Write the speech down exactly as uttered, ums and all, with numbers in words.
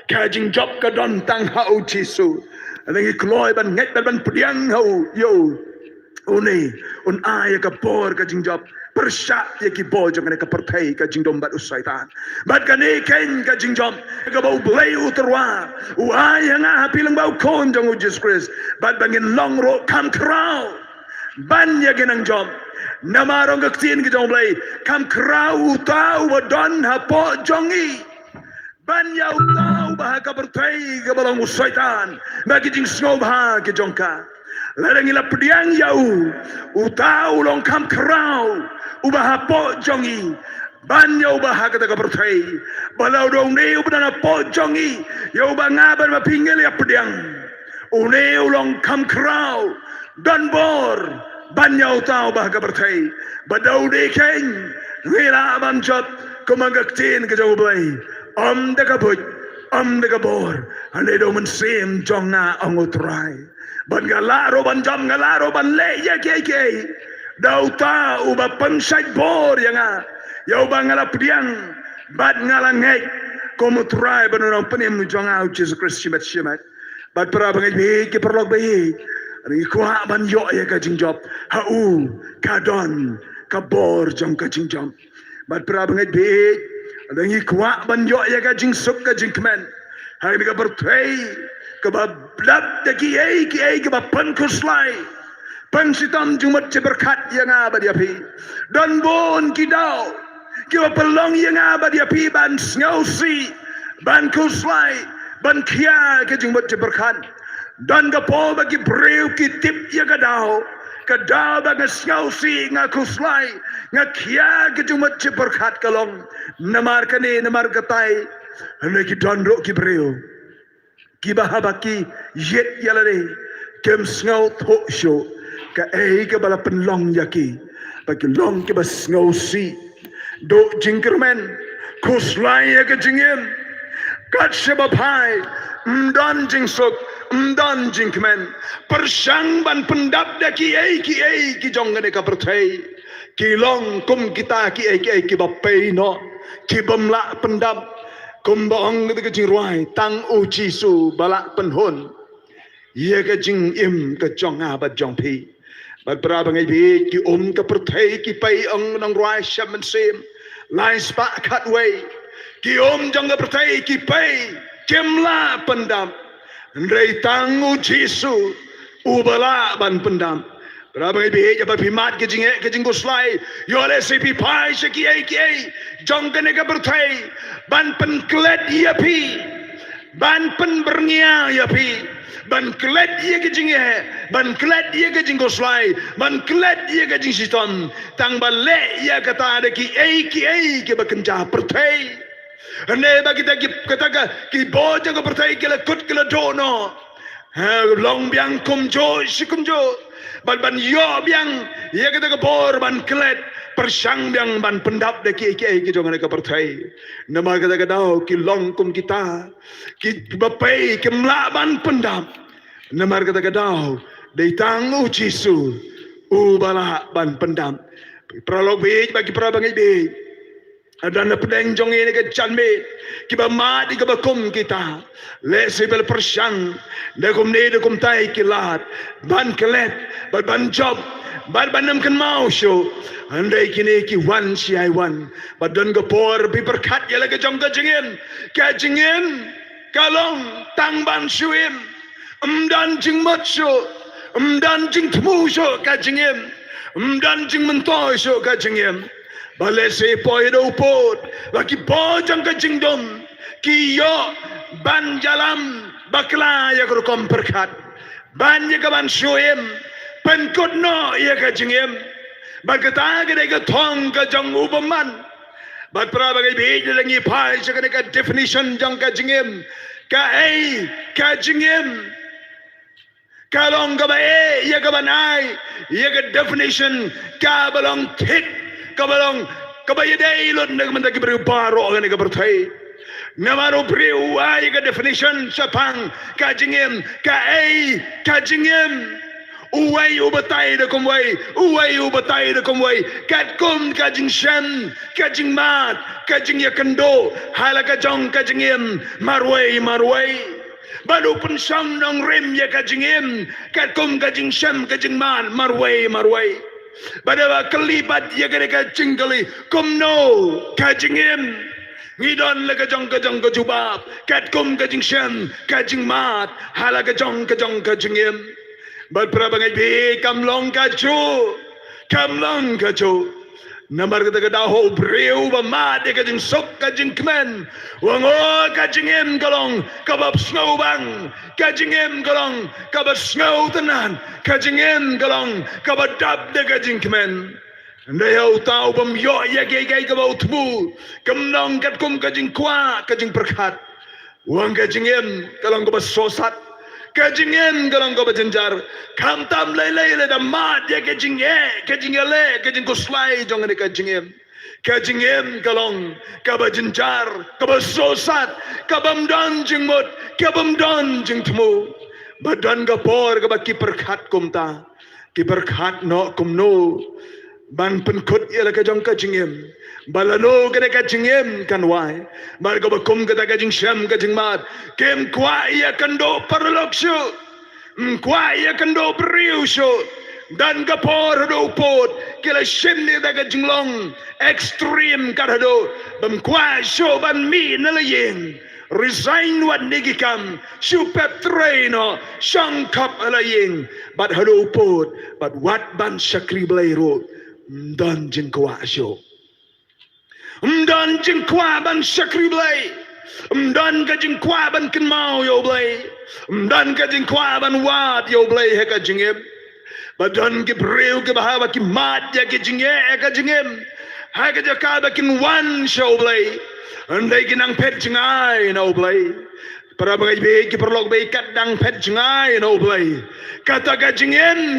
Ka jingjop ka don tang ha u Jisu. Ngi kloi ban ngeit bad ban pdiang ha u, ïa u. Une un ai ïa ka bor ka jingjop pyrshah ïa ki bor jong kane ka pyrthei, ka jingdum bad u Soitan. Bad kane keiñ ka jingjop kaba U Blei U Trai u ai ha nga ha phi lyngba u Khun jong u Jisu Khrist, bad ba ngin long ruh kham khraw ban ïa ki nongjop. Namar ong ka ktien ka jong U Blei, kham khraw uta uba don hapoh jong ngi ban ïa uta uba ha ka pyrthei kaba long u Soitan bad ki jingsngewbha ki jong ka. Lada ngi la pdiang ïa u, uta u long kham khraw uba hapoh jong ngi ban ïa uba ha kata ka pyrthei. Ba la u dei une uba don hapoh jong ngi, ïa uba nga bad ma phi ngi la ïa pdiang, une u long kham khraw, don bor ban ïa uta uba ha ka pyrthei. Bad da une keiñ ngi lah ban jop, kumba ka ktien ka jong U Blei, ym da ka buit, ym da ka bor, hynrei da u Mynsiem jong nga, ong u Trai. Bad nga lah ruh ban jop, nga lah ruh ban leh ïa kiei kiei da uta uba pynshait bor ïa nga, ïa uba nga la pdiang bad nga la ngeit kum u Trai bad u Nongpynim jong nga u Jisu Khrist shimet shimet. Bad para bangeit baieit, ki paralok baieit, ngi kwah ban ïoh ïa ka jingjop ha u, ka don ka bor jong ka jingjop. Bad para bangeit baieit, ngi kwah ban ïoh ïa ka jingsuk ka jingkmen ha kane ka pyrthei kaba dap da kiei kiei kiba pynkhuslai, pynshitom jingmut jingpyrkhat ïa nga bad ïa phi. Don bun ki daw kiba pynlong ïa nga bad ïa phi ban sngewsih, ban khuslai, ban khia ka jingmut jingpyrkhat. Don ka por ba ki briew ki tip ïa ka daw, ka daw ba nga sngewsih, nga khuslai, nga khia ka jingmut jingpyrkhat ka long namar kane, namar katai. Hynrei ki don ruh ki briew kiba haba ki ïit ïa lade kim sngewthuh shuh kaei kaba la pynlong ïa ki, ba ki long kiba sngewsih, duh jingkyrmen, khuslai ïa ka jingim. Kat shaba phai, ym don jingsuk, ym don jingkmen, pyrshang ban pyndap da kiei kiei ki jong kane ka pyrthei. Ki long kum kita kiei kiei kiba pei noh, ki bym lah pyndap. Kumba ong ka jingrwai, tang u Jisu ba lah pynhun ïa ka jingim ka jong nga bad jong phi. Bad para bangeit baieit, ki um ka pyrthei ki pei, ong nongrwai Shem Mynsiem lai spah khatwei. Ki um jong ka pyrthei ki pei, kim lah pyndap. Hynrei tang u Jisu uba lah ban pyndap. Para bangeit baieit, haba phi mad ka jingeh ka jingkhuslai, ïoh lehse phi phai sha kiei kiei jong kane ka pyrthei ban pynklet ïa phi, ban pynbyrngia ïa phi, ban klet ïa ka jingeh, ban klet ïa ka jingkhuslai, ban klet ïa ka jingshitom, tang ban leh ïa kata da kiei kiei kiba kynja pyrthei. Hynrei ba kita ki, kata ka, ki bor jong ka pyrthei ki la kut ki la duh noh. Ha, long biang kumjuh shi kumjuh. Ban, ban ïoh biang ïa kata ka bor ban klet, pyrshang biang ban pyndap da kiei kiei ki jong kane ka pyrthei. Namar kata ka daw ki long kum kita kiba pei, kim lah ban pyndap. Namar kata ka daw dei tang u Jisu uba lah ban pyndap. Paralok baieit bad ki para bangeit baieit, don napdeng jong ngi ha kane ka janmiet kiba mad ïa kaba kum kita. Lehse ba la pyrshang da kumne da kumtai ki lad ban klet bad ban jop bad ban ym kynmaw shuh. Hynrei kine ki wan shi ai wan, bad don ka por phi pyrkhat ïa la ka jong ka jingim. Ka jingim ka long tang ban shu im. Ym don jingmut shuh, ym don jingthmu shuh ka jingim, ym don jingmyntoi shuh ka jingim. Ba lehse poi da u pud, ba ki bor jong ka jingdum ki ïoh ban ïalam bakla ïa ka rukom pyrkhat ban ïa ka ban shu im, pynkut noh ïa ka jingim. Bad kata ka dei ka thong ka jong u bymman. Bad para bangeit baieit, lada ngi phai sha kane ka definition jong ka jingim, kaei ka jingim? Ka long kaba eh ïa ka ban ai ïa ka definition kaba long thik, kaba long kaba ïadei lut na ka bynta ki briew baroh kane ka pyrthei. Namar u briew u ai ïa ka definition shaphang ka jingim, kaei ka jingim? Uwei u batai da kumwei, uwei u batai da kumwei. Katkum ka jingshem, ka jingmad, ka jingïakynduh ha la ka jong ka jingim, marwei marwei. Bad u pynshong nongrim ïa ka jingim katkum ka jingshem, ka jingmad, marwei marwei. Bad haba kylli pat ïa kane ka jingkylli, kumno ka jingim? Ngi don la ka jong ka jong ka jubab katkum ka jingshem, ka jingmad ha la ka jong ka jong ka jingim. Bad para bangeit baieit, kam long kajuh, kam long kajuh. Namar kata ka daw, ha u briew ba mad ïa ka jingsuk ka jingkmen, u ong, o, ka jingim ka long kaba sngewbang, ka jingim ka long kaba sngewtynnad, ka jingim ka long kaba dap da ka jingkmen. Hynrei ha uta u bym ïoh ïa kiei kiei kiba u thmu, kam long katkum ka jingkwah, ka jingpyrkhat. U ong, ka jingim ka long kaba sosat, ka jingim ka long kaba jynjar. Khamtam lei lei lada mad ïa ka jingeh, ka jingïaleh, ka jingkhuslai jong kane ka jingim, ka jingim ka long kaba jynjar, kaba sosat, kabym don jingmut, kabym don jingthmu. Ba don ka por kaba ki pyrkhat kumta, ki pyrkhat noh kumno ban pynkut ïa la ka jong ka jingim, ba lano kane ka jingim kan wai. Bad kaba kum kata ka jingshem, ka jingmad, kim kwah ïakynduh paralok shuh, ym kwah ïakynduh briew shuh. Don ka por haduh u pud ki la shim ïa kata ka jinglong extreme kat haduh bym kwah shuh ban mih na la ïing. Resign wat na ki kam, shu pep trei noh, shong khop ha la ïing, bad haduh u pud, bad wat ban shakri Blei ruh ym don jingkwah shuh. Ym don jingkwah ban shakri Blei. Ym don ka jingkwah ban kynmaw ïa u Blei. Ym don ka jingkwah ban wad ïa u Blei ha ka jingim. Ba don ki briew kiba haba ki mad ïa ki jingeh ha ka jingim, ha ka jaka ba kin wan sha u Blei, hynrei ki nang phet jngai na u Blei. Para bangeit baieit, ki paralok baieit, kat dang phet jngai na u Blei, kata ka jingim